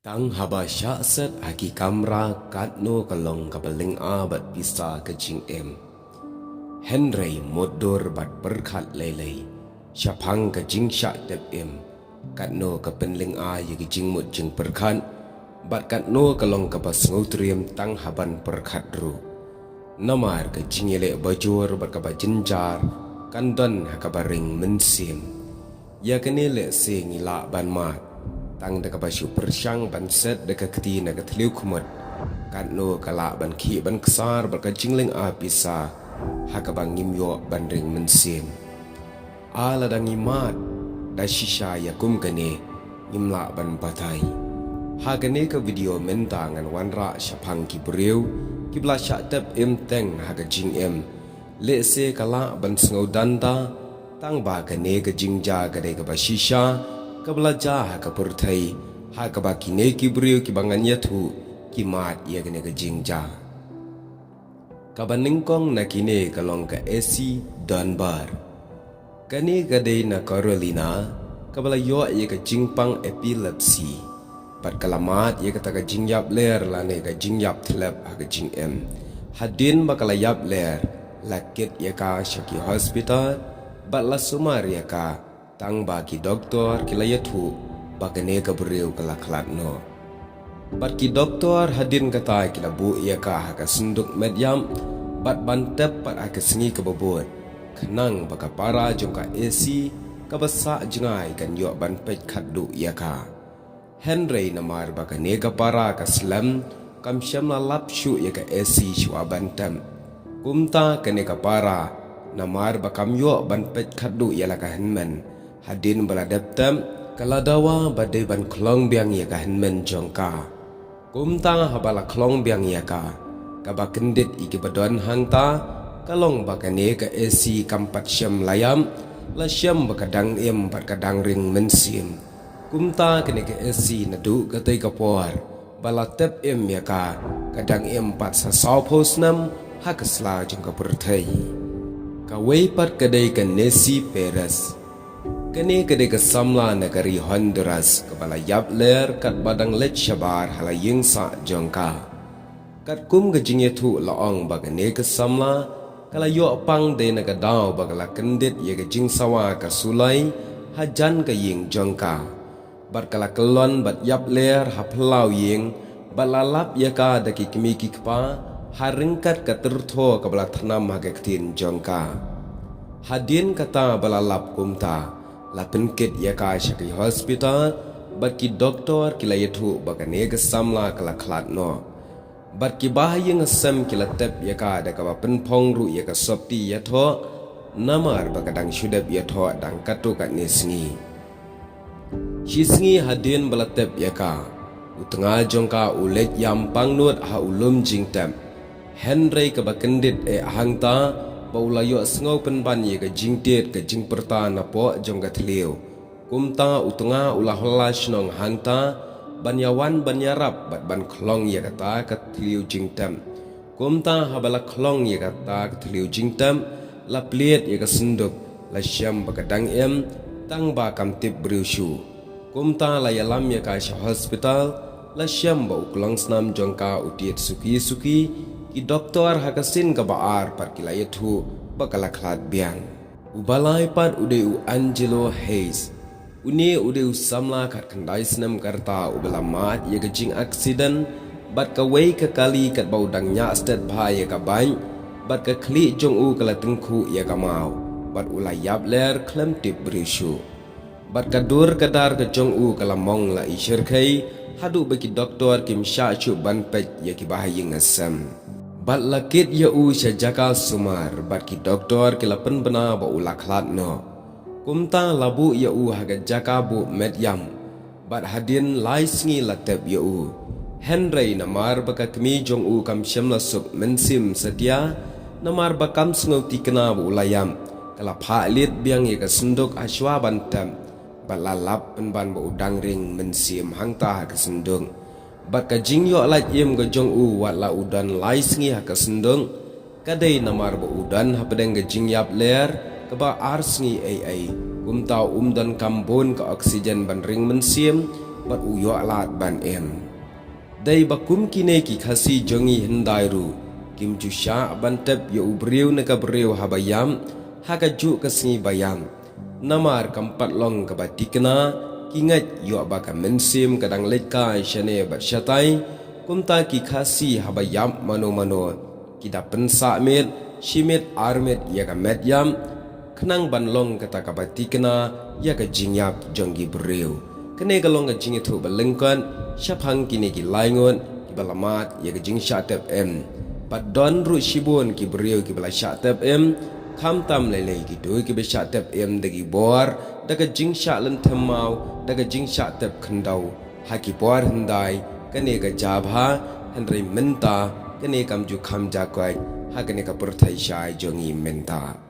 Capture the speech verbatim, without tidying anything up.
Tang haba shah set ha ki kamra katno ka long kaba lynga bad pisa ka jingim. Hynrei mutdur bad pyrkhat lei lei shaphang ka jingshah tep im, katno ka pynlynga ïa ka jingmut jingpyrkhat, bad katno ka long kaba sngewtriem tang haban pyrkhat ruh. Namar ka jingïaleh bajur bad kaba jynjar kan don ha kaba ring mynsiem. Ïa kane lehse ngi lah ban mad tang da kaba shu pyrshang ban set da ka kti na ka thliew khmut, katno ka lah ban khih ban ksar bad ka jinglynga pisa ha kaba ngim ïoh ban ring mynsiem. A lada ngi mad da shisha ïa kum kane, ngim lah ban batai. Ha kane ka video mynta ngan wanrah shaphang ki briew kiba la shah tep im teng ha ka jingim. Lehse ka lah ban sngewdanda tang ba kane ka jingjia ka dei kaba shisha kaba la jia ha ka pyrthei, ha kaba kine ki briew kiba ngan ïathuh ki mad ïa kane ka jingjia. Kaba nyngkong na kine ka long ka Essie Dunbar. Kane ka dei na Carolina kaba la ïoh ïa ka jingpang epilepsy bad ka la mad ïa kata ka jingïap ler lane ka jingïap thlep ha ka jingim. Hadien ba ka la ïap ler, la kit ïa ka sha ki hospital bad la sumar ïa ka, tang ba ki doktor ki la ïathuh ba kane ka briew ka la khlad noh. Bad ki doktor hadien kata ki la buh ïa ka ha ka synduk met ïap bad ban tep pat ha ka sngi kaba bud, khnang ba ka para jong ka Essie kaba sah jngai kan ïoh ban peit khatduh ïa ka. Hynrei namar ba kane ka para ka slem, kam shym la lap shuh ïa ka Essie shuwa ban tep. Kumta kane ka para, namar ba kam ïoh ban peit khatduh ïa la ka hynmen, hadien ba la dep tep, ka la dawa ba dei ban khlong biang ïa ka hynmen jong ka. Kumta haba la khlong biang ïa ka, kaba kyndit ïa kiba don hangta ka long ba kane ka Essie kam pat shym la ïap, la shem ba ka dang im bad ka dang ring mynsiem. Kumta kane ka Essie naduh katei ka por ba la tep im ïa ka, ka dang im pat sa sawphew snem ha ka sla jong ka pyrthei. Kawei pat ka dei ka Nancy Perez. Kane ka dei ka samla na ka ri Honduras kaba la ïap ler katba dang leit shabar ha la ïing sah jong ka. Katkum ka jingïathuh la ong ba kane ka samla ka la ïoh pang dei na ka daw ba ka la kyndit ïa ka jingsawa ka sulai hajan ka ïing jong ka. Bad ka la kyllon bad ïap ler ha phyllaw ïing, bad la lap ïa ka da ki kmie ki kpa ha ryngkat ka tyrtho kaba la thnam ha ka ktien jong ka. Hadien kata ba la lap kumta, la pynkit ïa ka sha ki hospital, bad ki doktor ki la ïathuh ba kane ka samla ka la khlad noh. Bad ki bahaïing hasem ki la tep ïa ka da kaba pynphong ruh ïa ka sopti ïathoh, namar ba ka dang shu dep ïathoh dang katto katne sngi. Shi sngi hadien ba la tep ïa ka, u tnga jong ka u leit ïam pangnud ha u lum jingtep. Hynrei kaba kyndit eh hangta ba u la ïohsngew pynban ïa ka jingtied ka jingpyrta napoh jong ka thliew. Kumta u tnga u la hla shnong hangta ban ïawan ban ïarap bad ban khlong ïa kata ka thliew jingtep. Kumta haba la khlong ïa kata ka thliew jingtep, la plied ïa ka synduk, la shem ba ka dang im, tang ba kam tip briew shuh. Kumta la ïalam ïa ka sha hospital, la shem ba u klongsnam jong ka u tied suki suki, ki doktor ha ka sien kaba ar pat ki la ïathuh ba ka la khlad biang. Uba lai pat u dei u Angelo Hayes. Une u dei u samla khatkhyndai snem ka rta uba la mad ïa ka jingaksident bad kawei ka kali katba u dang ñiah stet bha ïa ka bike, bad ka khlieh jong u ka la tyngkhuh ïa ka maw, bad u la ïap ler khlem tip briew shuh. Bad ka dur ka dar ka jong u ka la mong la i shyrkhei, haduh ba ki doktor kim shah shuh ban peit ïa ki bahaïing hasem. Bad la kit ïa u sha jaka sumar, bad ki doktor ki la pynbna ba u la khlad noh. Kumta la buh ïa u ha ka jaka buh met ïam, bad hadien lai sngi la tep ïa u. Hynrei namar ba ka kmie jong u kam shym la suk mynsiem satia, namar ba kam sngew thikna ba u la ïap, ka la phah lied biang ïa ka synduk ha shuwa ban tep, bad la lap pynban ba u dang ring mynsiem hangta ha ka synduk. Bad ka jingïoh lait im ka jong u wat la u don lai sngi ha ka synduk, ka dei namar ba u don hapdeng ka jingïap ler kaba ar sngi ei ei. Kumta um donkam bun ka oxygen ban ring mynsiem, bad u ïoh lad ban im. Dei ba kum kine ki Khasi jong ngi hyndai ruh, kim ju shah ban tep ïa u briew ne ka briew haba ïap, ha kajuh ka sngi ba ïap. Namar kam pat long kaba thikna, ki ngeit ïoh ba ka mynsiem ka dang leit kai shane bad shatai, kumta ki Khasi haba ïap mano mano, ki da pynsah miet, shi miet ar miet ïa ka met ïap, khnang ban long kata kaba thikna ïa ka jingïap jong ki briew. Kane ka long ka jingïathuh ba lyngkot shaphang kine ki lai ngut kiba la mad ïa ka jingshah tep im. Bad don ruh shibun ki briew kiba la shah tep im, khamtam lei lei kito kiba shah tep im da ki bor, da ka jingshah lynthem maw, da ka jingshah tep khyndew. Ha ki por hyndai kane ka jia bha, hynrei mynta kane kam ju kham jia koit ha kane ka pyrthei shai jong ngi mynta.